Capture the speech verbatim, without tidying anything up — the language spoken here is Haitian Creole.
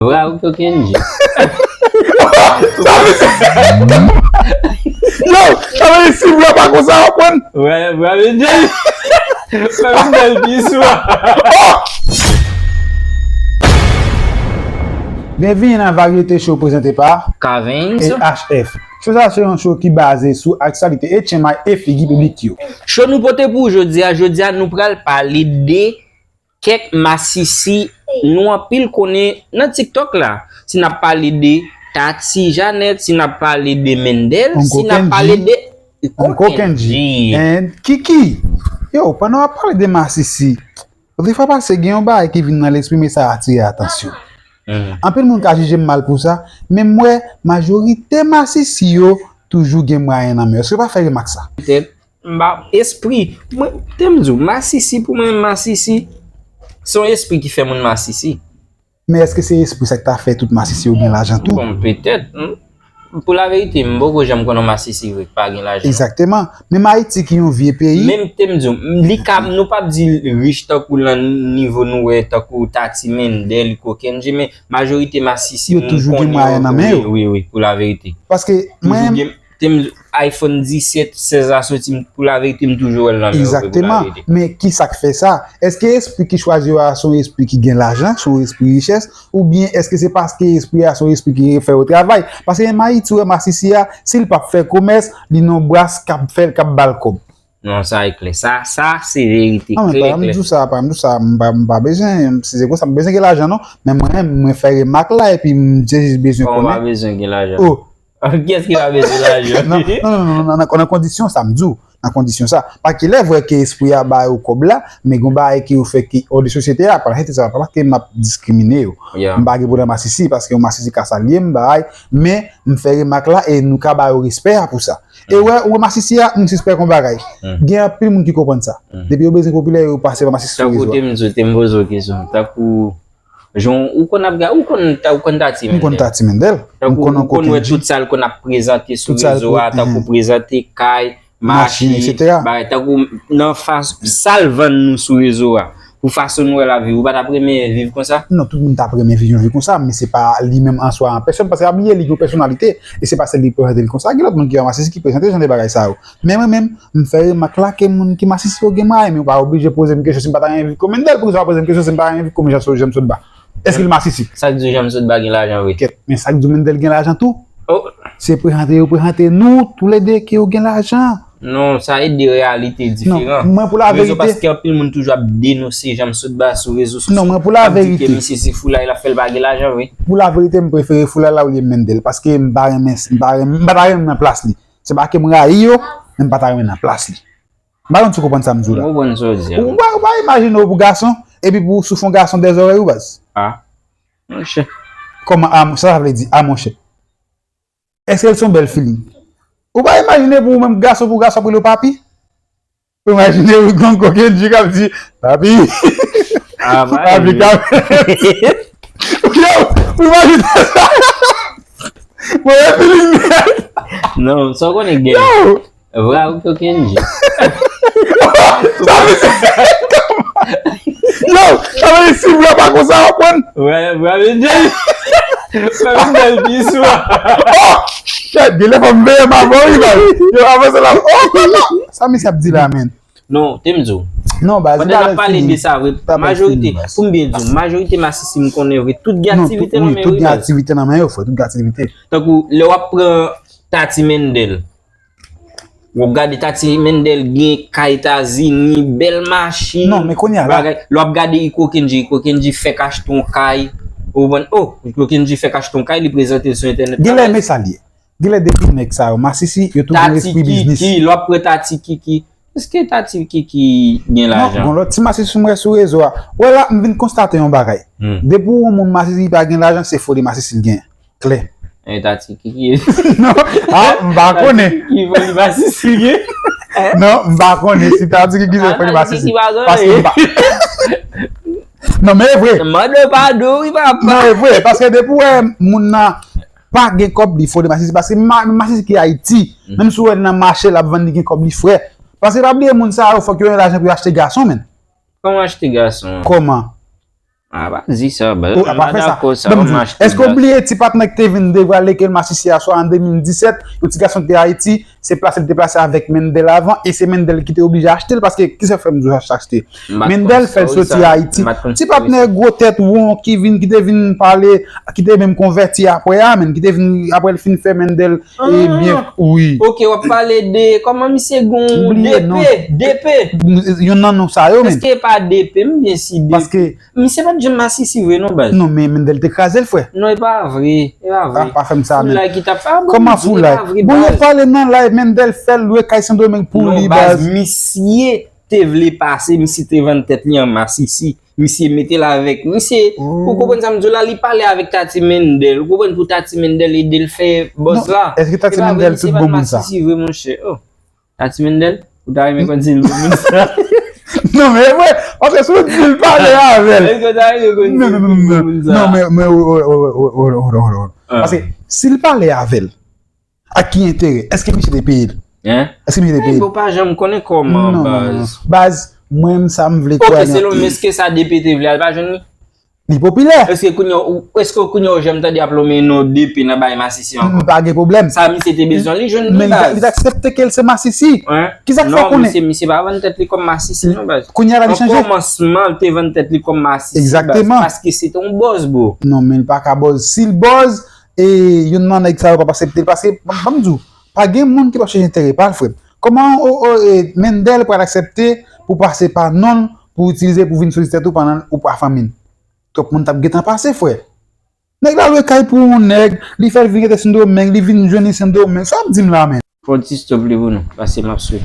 Vra ou kokenn di. Yo, sa vle di si vra pa konsa w ap pran. Vra, vra vle di. Fè m bèl pi swa. Byenvini nan Varyete Show prezante pa Kavens. E H F. Show sa se yon show ki baze sou aktyalite etchenmay e figi piblik yo. Show nou pote pou jodi a, jodi a nou pral pale de kèk masisi nou anpil konnen nan TikTok la. Si n ap pale de Tati Janet, si n ap pale de Mendel, si n ap pale de Uncle Kenji and Kiki. Yo, pandan w ap pale de masisi, lòt fwa pase gen yon bagay ki vin nan lespri m e sa atire atansyon. Anpil moun ka jije m mal pou sa, men m wè majorite masisi yo toujou gen mwayen nan men yo. Èske w pa fè remak sa? Petèt, m pa espri. Mwen, te m di w, masisi pou mwen, masisi, se yon espri ki fè moun masisi. Men èske se espri sa ki ta fè tout masisi yo gen lajan tou? Bon, petèt. Pou laverite, m poko janm konn yon masisi vre ki pa gen lajan. Egzakteman. Menm Ayiti ki yon vye peyi. Menm te m di w, li ka, nou p ap di rich tankou nan nivo nou wè, tankou Tati Mendel, Uncle Kenji, men majorite masisi yo toujou gen mwayen nan men yo. Wi, wi, pou laverite. Paske mwen, te m di w, iPhone disèt, sèz la soti, pou laverite, m toujou wè l nan men yo vre, pou laverite. Men ki sa k fè sa? Èske espri ki chwazi yo a se yon espri ki gen lajan, se yon espri richès, oubyen èske se paske espri a se yon espri ki fè yo travay? Paske menm Ayiti, w wè masisi a, si l p ap fè komès, li nan bras k ap fè l, k ap ba l kòb. Non, sa e klè. Sa, sa se verite. Non, men pa m di w sa, pa m di w sa, m pa, m pa bezwen, si se konsa, m bezwen gen lajan non, men mwen, mwen fè remak la, epi m te jis bezwen konnen. Kòman w pa bezwen gen lajan? Oh, kiyès ki pa bezwen lajan? Non, non, non, nan kondisyon sa, m di w. Nan kondisyon sa. Pa ki lè vre ke espri a ba yo kòb la, men gon bagay ke yo fè ki hors de sosyete a, pa la sosyete sa, pa ke m ap diskrimine yo. M pa gen pwoblèm masisi, paske yon masisi ka salye m, bagay, men m fè remak la e nou ka ba yo respè a pou sa. E wè, ou wè masisi a, m sispèk yon bagay. Gen anpil moun ki konprann sa. Depi yo bezwen popilè, yo pase pa masisi sou rezo a. Tankou te m di w, te m poze w kesyon. Tankou Jan ou konn ap gade, ou konn, ou konn Tati Mendel. M konn Tati Mendel. M konn Uncle Kenji. Tout sa l konn ap prezante sou rezo a, tankou prezante kay, machin, bagay, tankou nan fason sa l vann nou sou rezo a. Pou fason nou wè l ap viv, ou pa t ap renmen viv konsa? Non, tout moun t ap renmen viv yon vi konsa, men se pa li menm an swa an pèsòn, paske pa bliye li gen yon pèsonalite, e se pa sèl li prezante l konsa, gen lòt moun ki yon masisi ki prezante jan de bagay sa yo. Men mwen menm, m fè remak la ke moun ki masisi yo gen mwayen, men ou pa oblije poze m kesyon si m pa ta renmen viv kon Mendel, poukisa w pa poze m kesyon si m pa renmen viv kon jan m sot ba? Èske l masisi? Sa k di w Jan m sot ba gen lajan vre? Kèt, men sa k di w Mendel gen lajan tou? Se prezante yo prezante nou toulede ke yo gen lajan. Non, sa e de reyalite diferan. Non, mwen pou laverite. Rezon paske anpil moun toujou ap denonse Jan m sot ba sou rezo sosyo. Non, mwen pou laverite. Ap di ke misye se foulay l ap fè, l pa gen lajan vre. Pou laverite, m prefere foulay la olye Mendel, paske m pa renmen, m pa renmen, m pa ta renmen nan plas li. Se pa ke m rayi yo, men m pa ta renmen nan plas li. M pa konn si w konprann sa m di w la. M konprann sa w di a. Ou pa, ou pa imajine w pou gason, epi pou w soufle yon gason dèzòrèy ou baz. A. Monchè. Kòman a, sa sa vle di a monchè? Èske l se yon bèl feeling? Ou pa imajine pou ou menm gason, pou gason ap rele w papi? Ou imajine ou gon kokenn di k ap di papi. Papi ka. Yo, ou imajine sa? Mwen wè feeling nèt. Non, sa w konnen gen. Yo! Vra ou kokenn di. Yo, sa vle di si vra pa konsa w ap pran. Vra, vra vle di. Sa vin bèl pi swa. Oh! Kèt, gen lè fò m veye m avan wi baz. Yo, avanse la. Oh, kòman? Sa misye ap di la, menn? Non, te m di w. Non, baz, pandan n ap pale de sa vre, majorite, pou m byen di w, majorite masisi m konnen vre, tout gen aktivite nan men yo wi baz. Tout gen aktivite nan men yo, frè, tout gen aktivite. Tankou lè w ap pran Tati Mendel. W ap gade Tati Mendel gen kay Etazini, bèl machin, bagay. Lè w ap gade Iko Kendji, Iko Kendji fèk achte yon kay. Ou konprann? Oh, Iko Kendji fèk achte yon kay, li prezante l sou entènèt la. Genlè men sa l ye. Genlè depi nèg sa yo masisi, yo tou gen lespri biznis. Tati Kiki, lè w ap pran Tati Kiki. Èske Tati Kiki gen lajan? Non, gon lòt ti masisi m wè sou rezo a. Wè la, m vin konstate yon bagay. Depi w wè yon moun masisi ki pa gen lajan, se foli masisi l gen. Klè. E Tati Kiki. Non, a, m pa konnen. Ki foli masisi l gen? Non, m pa konnen si Tati Kiki se foli masisi. Paske m pa. Non, men e vre. Mande padon, wi, papa. Non, e vre. Paske depi w wè moun nan pa gen kòb, li foli masisi. Paske ma- masisi ki Ayiti, menm si w wè l nan mache, l ap vann, li gen kòb, li frè. Paske pa bliye moun sa yo, fòk yo gen lajan pou yo achte gason, menn. Kòman achte gason? Kòman? A pa di sa, baz. Ou a pa fè sa. Ban m di, èske w bliye ti patnè ki te vin devwale ke l masisi a swa an de mil disèt, yon ti gason ki te Ayiti, se plase l te plase avèk Mendel avan, e se Mendel ki te oblije achte l, paske ki sa fè m di w achte? Mendel fè l soti Ayiti. Ti patnè gwo tèt won ki vin, ki te vin pale, ki te menm konvèti apre a, menm ki te vin, apre l fin fè Mendel, e byen, wi. Ok, w ap pale de, kòman misye gon, DP, DP. Youn nan non sa yo, menm. Èske e pa DP, m byen si DP. Paske Misye pa t janm masisi vre non, baz. Non, men Mendel te kraze l, frè. Non, e pa vre. E pa vre. Pa fè m sa, men. Foulay ki t ap fè. Kòman foulay? Bon, yo pale nan live, Mendel fè l lwe kay Sendomeng pou li, baz. Misye te vle pase, misye te vann tèt li an masisi. Misye mete l avèk misye. Ou konprann sa m di w la, li pale avèk Tati Mendel. Ou konprann, pou Tati Mendel ede l fè buzz la. Èske Tati Mendel tout bon moun sa? Masisi vre, monchè. Oh. Tati Mendel, ou ta renmen konn si l bon moun sa? Non, men e vre, paske si w di l pale avè l. Èske w ta renmen konn si l bon moun sa? Non, men, men, paske si l pale avè l, ak ki enterè? Èske misye te peye l? Èske misye te peye l? Bon, pa janm konnen kòman, baz. Baz, mwen, sa m vle kwè nan. Ok, selon m, èske sa DP te vle a, l pa jwenn li? Li popilè. Èske kounye a, èske kounye a w janm tande y ap lonmen non DP nan bay masisi ankò? M pa gen pwoblèm. Sa misye te bezwen, li jwenn li, baz. Men li t aksepte ke l se masisi. Kisa k fè w konnen? Non, misye pa vann tèt li kòm masisi, non, baz. Kounye a la li chanje. An kòmansman, l te vann tèt li kòm masisi, baz. Egzakteman. Paske se te yon buzz, bro. Non, men l pa ka buzz. Si l buzz, e youn nan nèg sa yo p ap aksepte l. Paske, ban m di w, pa gen moun ki p ap chèche enterè pa l, frè m. Kòman Mendel pral aksepte pou pase pa non l, pou itilize, pou vin soti tèt ou pandan ou pa fanmi l? Twòp moun t ap gentan pase, frè. Nèg la lwe kay pou yon nèg, li fè l vin rete Sendomeng, li vin jwenn li Sendomeng. Sa w ap di m la, menm? Fò w ti stop li pou nou, paske m ap swe.